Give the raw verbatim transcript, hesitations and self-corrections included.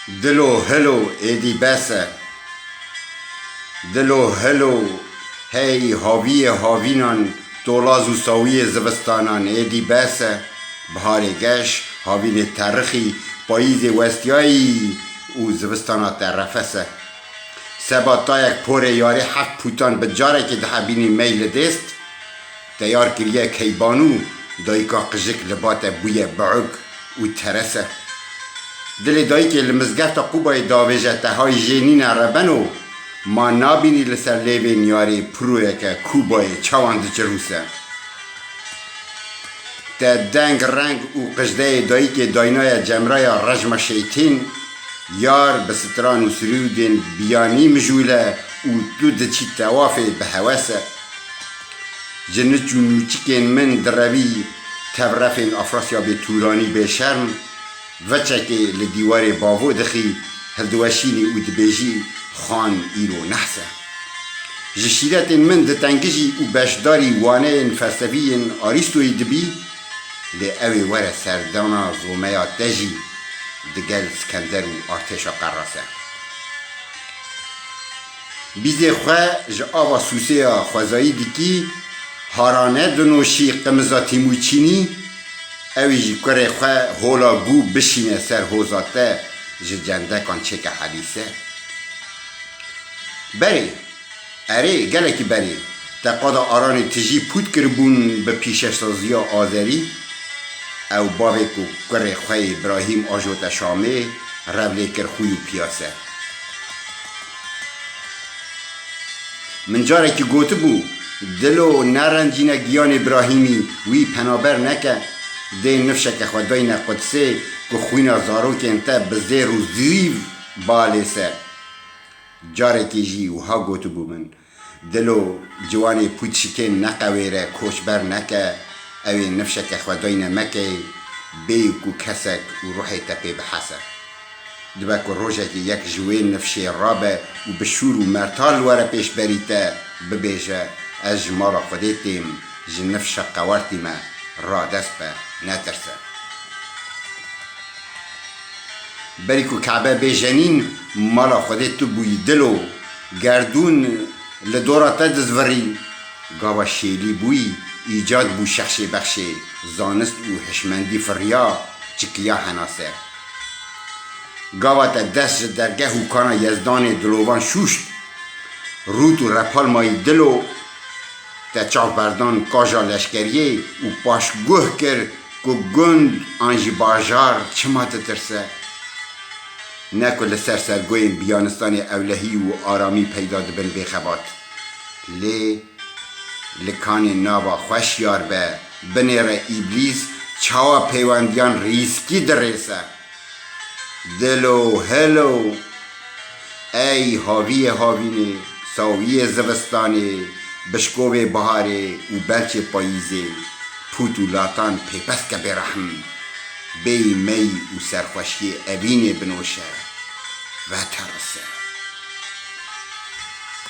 Dilo hilo, êdî bes e. Dilo hilo, hey haviyê havînan, tolaz û sawiyê zivistanan, êdî bes e. Biharê geş, havînê terixî, payîzê westiyayî û zivistana te refes e. Seba tayek porê yarê heft pûtan bi carekê dihebînî mey li dêst, teyar kiriye keybanû, dayika qijik li ba te bûye biûk û terese. Dilê dayikê li mizgefta Qûbayê davêje, te hay jê nîne rebeno, ma nabînî li ser lêvên yarê pirûyeke Kûbayê çawan diçirûse. Te deng reng û qijdeyê dayikê daynaye cemreya rejma şeytîn, yar bi stran û sirûdên biyanî mijûle û tu diçî tewafê bi hewes e. Ji niç û nûçikên min direvî tevrefên Afrasya bê tûranî bêşerm, veçekê li dîwarê bavo dixî, hildiweşînî û dibêjî, Xan îro nehs e. Ji şîretên min ditengijî û beşdarî waneyên felsefî yên Arîstoyî dibî, lê ew ê were serdana zomeya te jî digel Skender û artêşa Qerras e. Bîzê xwe ji ava sûsê ya xwezayî dikî, harane dinoşî qimiza Tîmûçînî, ew ê jî kurê xwe hola gû bişîne ser hoza te ji cendekan çêke helîse. Berê, erê, gelekî berê, te qada Aranê tijî pût kiribûn bi pîşesaziya Azerî? Ew bavê ku kurê xwe yê Birahîm ajote Şamê, rev lê kir xwî û piyase. Min carekî gotibû, Dilo nerencîne giyanê Birahîmî, wî penaber neke, dê nifşeke xwe dayne Qudsê ku xwîna zarokên te bi zêr û zîv balêse. Carekê jî wiha gotibû min, Dilo, ciwanê pût şikên neqewêre, koçber neke, ew ê nifşeke xwe dayne Mekeyê, bêyî ku kesek û ruhê te pê bihese. Dibe ku rojekê yek ji wê nifşê rabe û bi şûr û mertal were pêşberî te, bibêje, Ez ji mala Xwedê têm, ji nifşa qewertî me, radest be, netirse. Berî ku Kebe bê jenîn, mala Xwedê tu bûyî Dilo, gerdûn li dora te dizvirî. Gava şêlî bûyî, îcad bû şexşê bexşê, zanist û hişmendî firiya, çikiya henase. Gava te dest ji dergeh û kana Yezdanê dilovan şûşt, rût û repal mayî Dilo, te çav berdan kaja leşkeriyê û paşguh kir ku gund an jî bajar çima ditirse. Ne ku li ser sergoyên biyanistanê ewlehî û aramî peyda dibin bêxebat. Lê li kanê nava xwe şiyar be, binêre îblîs çawa peywendiyan rîskî dirêse. Dilo helo, ey haviyê havînê, sawiyê zivistanê, bişkovê biharê û belçê payîzê, pût û latan pêpest ke bêrehm, bêyî mey û serxweşiyê evînê binoşe, veterise.